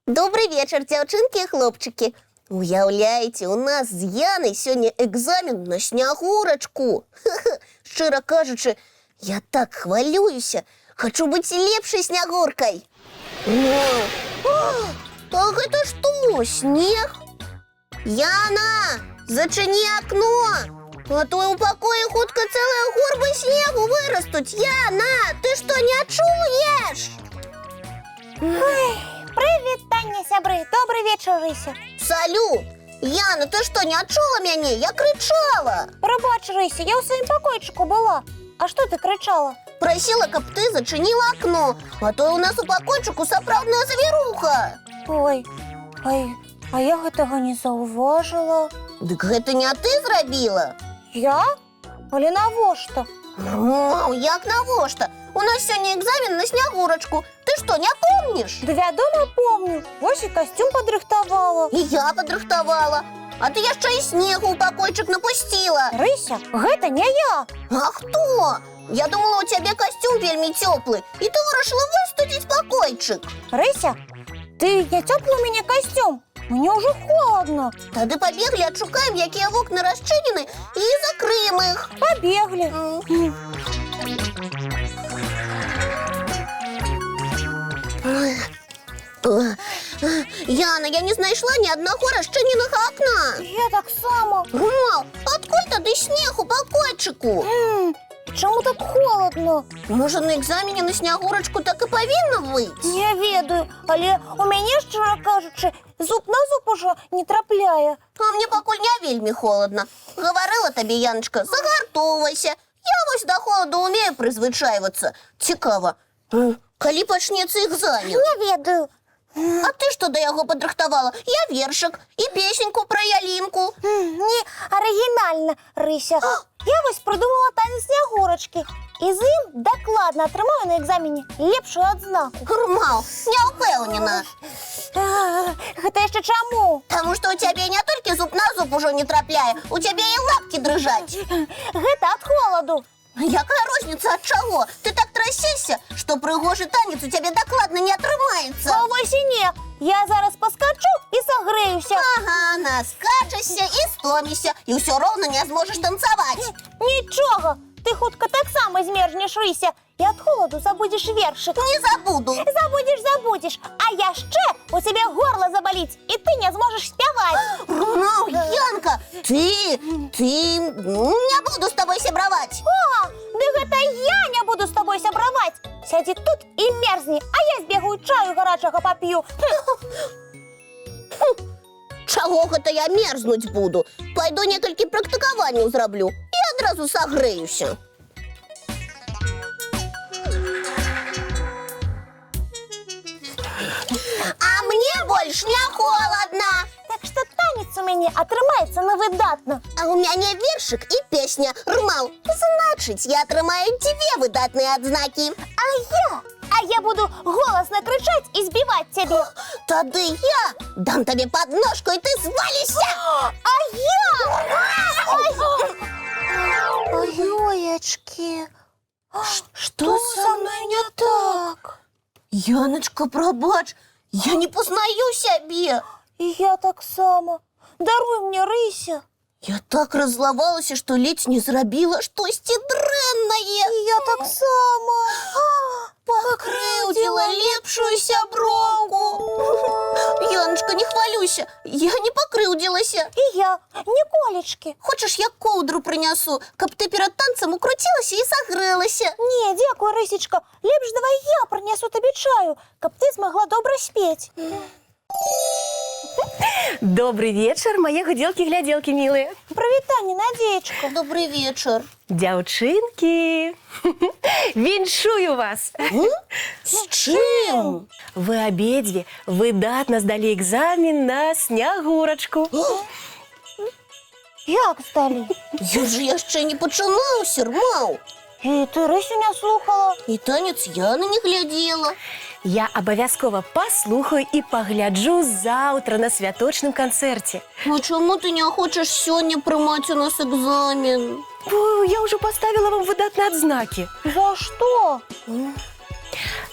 Добры вечар, дзяўчынкі і хлопчыкі. Уяўляеце, у нас з Янай сёння экзамен на Снягурачку. Шчыра кажучы, я так хвалююся. Хачу быць лепшай Снягуркай. О, а гэта што, снег? Яна, зачыні акно! А то ў пакоі хутка цэлая горба снегу вырастуць. Яна, ты што, не чуеш? Прывітанне, сябры! Добры вечар, Рыся. Салют! Яна, ты што, не чула мяне? Я крычала! Прабач, Рыся, я ў сваім пакойчыку была. А што ты крычала? Прасіла, каб ты зачыніла акно, а то ў нас у пакойчыку сапраўдная завіруха. Ой, ай, а я гэтага не заўважыла. Дык гэта не ты зрабіла? Я? Але навошта? Ну, як навошта? У нас сёння экзамен на Снягурачку. Ты што, не помніш? Да вядома, помню. Вось і касцюм падрыхтавала. І я падрыхтавала. А ты яшчэ і снегу ў пакойчык напусціла. Рыся, гэта не я. А хто? Я думала, у цябе касцюм вельмі цёплы, і ты вырашыла выстудзіць пакойчык. Рыся, ты не цёплы ў мяне касцюм. Мне ўжо холадна. Тады пабеглі, адшукаем, якія вокны расчынены, і закрыем іх. Пабеглі. О, Яна, я не знайшла ні аднаго расчыненага акна. Я таксама. Гмал, адкуль тады снег у пакойчыку? Чаму так холадна? Можа, на экзамене на Снягурачку так і павінна быць? Не ведаю, але у мяне, шчыра кажучы, зуб на зуб ужо не трапляе. А мне пакуль не вельмі холадна. Гаварыла табе, Яначка, загартоўвайся. Я вось да холаду умею прызвычайвацца. Цікава, калі пачнецца экзамен? Не ведаю. А ты што да яго падрыхтавала? Я вершык і песеньку пра ялінку. Не арыгінальна, Рыся. Я вось прыдумала танец Снягурачкі. І з ім дакладна атрымаю на экзамене лепшую адзнаку. Грмаў, не ўпэўнена. Гэта яшчэ чаму? Таму што ў цябе не толькі зуб на зуб ужо не трапляе, у цябе і лапкі дрыжаць. Гэта ад холаду. Якая розніца ад чаго? Ты так трасешся, што прыгожы танец у цябе дакладна не атрымаецца. А вось і не. Я зараз паскачу і сагрэюся. Ага, наскачашся і стомішся, і ўсё роўна не зможаш танцаваць. Нічога, ты хутка таксама змерзнеш, Рыся, і ад холаду забудзеш вершык. Не забуду. Забудзеш, забудзеш, а яшчэ у цябе горла забаліць, і ты не зможаш спяваць. Рмаў, Янка, ты, не буду з табой сябраваць. О, ды гэта я не буду з табой сябраваць. Сядзі тут і мерзні, а я збегаю чаю гарачага пап'ю. Чаго гэта я мерзнуць буду? Пайду некалькі практыкаванняў зраблю і адразу сагрэюся. А мне больш не холадна. Так што танец у мяне атрымаецца на выдатна. А ў мяне вершык і песня. Рмаў, значыць, я атрымаю дзве выдатныя адзнакі. А я буду голасна крычаць і збіваць цябе. Тады я дам табе падножку, і ты звалішся. А я! Ой, оечкі, Што са мной не так? Яначка, прабач, я не пазнаю сябе. І я таксама. Даруй мне, Рыся. Я так раззлавалася, што ледзь не зрабіла штосьці дрэннае. І я таксама. Пакрыўдзіла лепшую сяброўку. Яначка, не хвалюйся, я не пакрыўдзілася. І я, ніколечкі. Хочаш, я коўдру прынясу, каб ты перад танцам укруцілася і сагрэлася. Не, дзякуй, Рысечка. Лепш давай я прынясу табе чаю, каб ты змагла добра спець. Добры вечар, мае гудзелкі-глядзелкі мілыя. Прывітанне, Надзеечка. Добры вечар. Дзяўчынкі, віншую вас. З чым? Вы абедзве выдатна здалі экзамен на Снягурачку. Як здалі? Ён жа яшчэ не пачынаўся, Рмаў. І ты Рысю не слухала. І танец Яны не глядзела. Я абавязкова паслухаю і пагляджу заўтра на святочным канцэрце. Ну чаму ты не хочаш сёння прымаць у нас экзамен? Бо я ўжо паставіла вам выдатныя адзнакі. За што?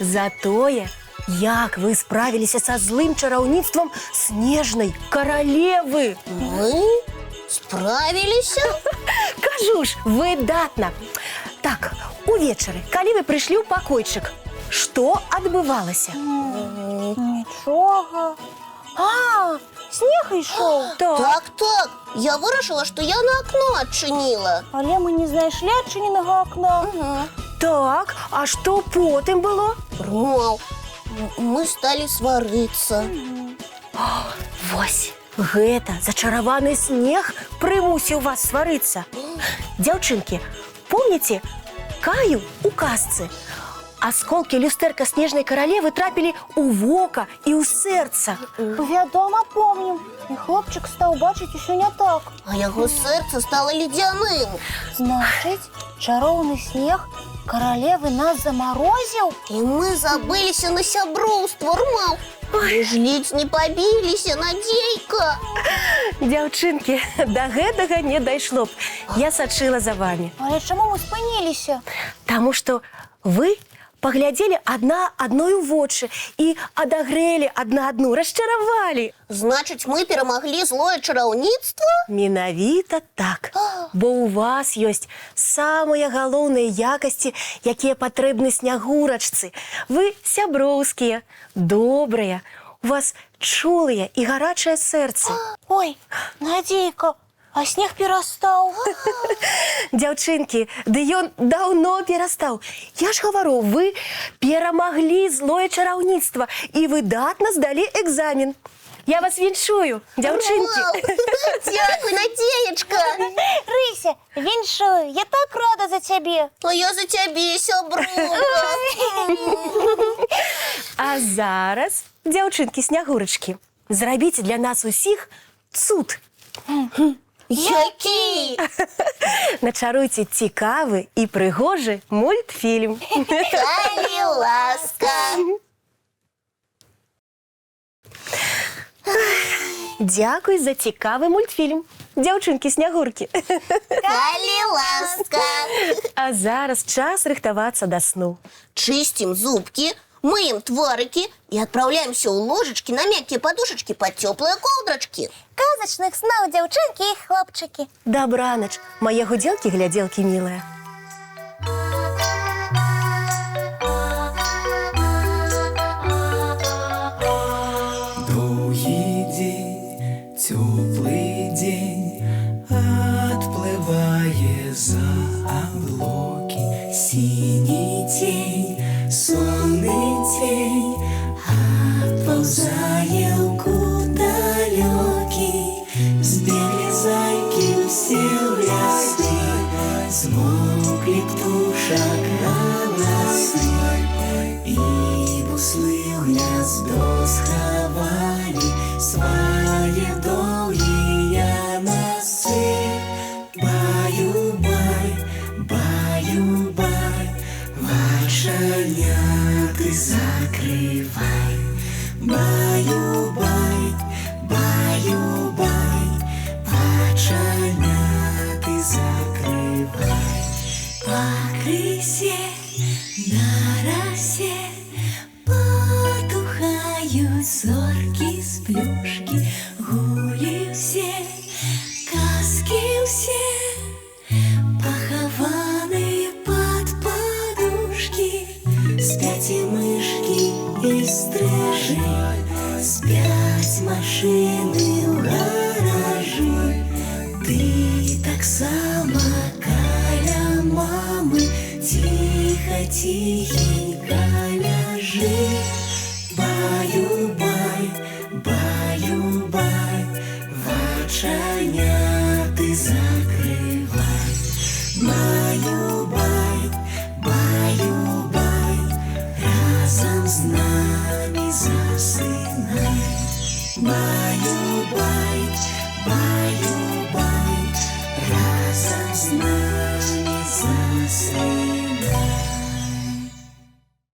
За тое, як вы справіліся са злым чараўніцтвам снежнай каралевы. Мы справіліся? Кажу ж, выдатна. Так, увечары, калі вы прыйшлі ў пакойчык, што адбывалася? Нічога. А, снег ішоў. Так. Так. Я вырашыла, што Яна акно адчыніла. Але мы не знайшлі адчыненага акна. Так, а што потым было? Рмаў, мы сталі сварыцца. Вось, гэта зачараваны снег прымусіў вас сварыцца. Дзяўчынкі, помніце Каю у казцы? Асколкі люстэрка снежнай каралевы трапілі ў вока і ў сэрца. Вядома, помнім. І хлопчык стаў бачыць усё не так. А яго сэрца стала ледзяным. Значыць, чароўны снег каралевы нас замарозіў? І мы забыліся на сяброўства, Рмаў. Мы ж ледзь не пабіліся, Надзейка. Дзяўчынкі, да гэтага не дайшло б. Я сачыла за вамі. Але чаму мы спыніліся? Таму што вы паглядзелі адна адной у вочы і адагрэлі адна адну, расчаравалі. Значыць, мы перамаглі злое чараўніцтва? Менавіта так. Бо ў вас ёсць самыя галоўныя якасці, якія патрэбны снягурачцы. Вы сяброўскія, добрыя, у вас чулыя і гарачае сэрцы. Ой, Надзейка, а снег перастаў. Дзяўчынкі, ды ён даўно перастаў. Я ж гавару, вы перамаглі злое чараўніцтва і выдатна здалі экзамен. Я вас віншую, дзяўчынкі. Вау! Дзякуй, Надзеечка. Рыся, віншую, я так рада за цябе. А я за цябе, сяброўка. А зараз, дзяўчынкі-снягурачкі, зрабіце для нас усіх цуд. Які? Начаруйце цікавы і прыгожы мультфільм. Калі ласка. Дзякуй за цікавы мультфільм. Дзяўчынкі-снягуркі. Калі ласка. А зараз час рыхтавацца да сну. Чысцім зубкі, мыем тварыкі і адпраўляемся ў ложачкі на мяккія падушачкі пад цёплыя коўдрачкі. Казачных сноў, дзяўчынкі і хлопчыкі. Дабранач, мае гудзелкі-глядзелкі мілыя. Доўгі дзень, цёплы дзень адплывае за аблокі. Сіні цень, сонны цень адпаўзае ў кут далёкі. Збеглі зайкі ўсе ў лясы, змоўклі птушак галасы. І буслы ў гняздо схавалі свае доўгія насы. Баю-бай, баю-бай, вачаняты закрывай. Баю-бай, баю-бай, вачаняты закрывай. Пакрысе на расе потухаюць зоркі сплюшкі, гулі ўсе, казкі ўсе, пахаваны пад падушкі. Спяць і мышкі, і стрыжы, спяць машыны ў гаражы. Ты таксама каля мамы ціха, ціхенька ляжы. Баю-бай, баю-бай, вачаняты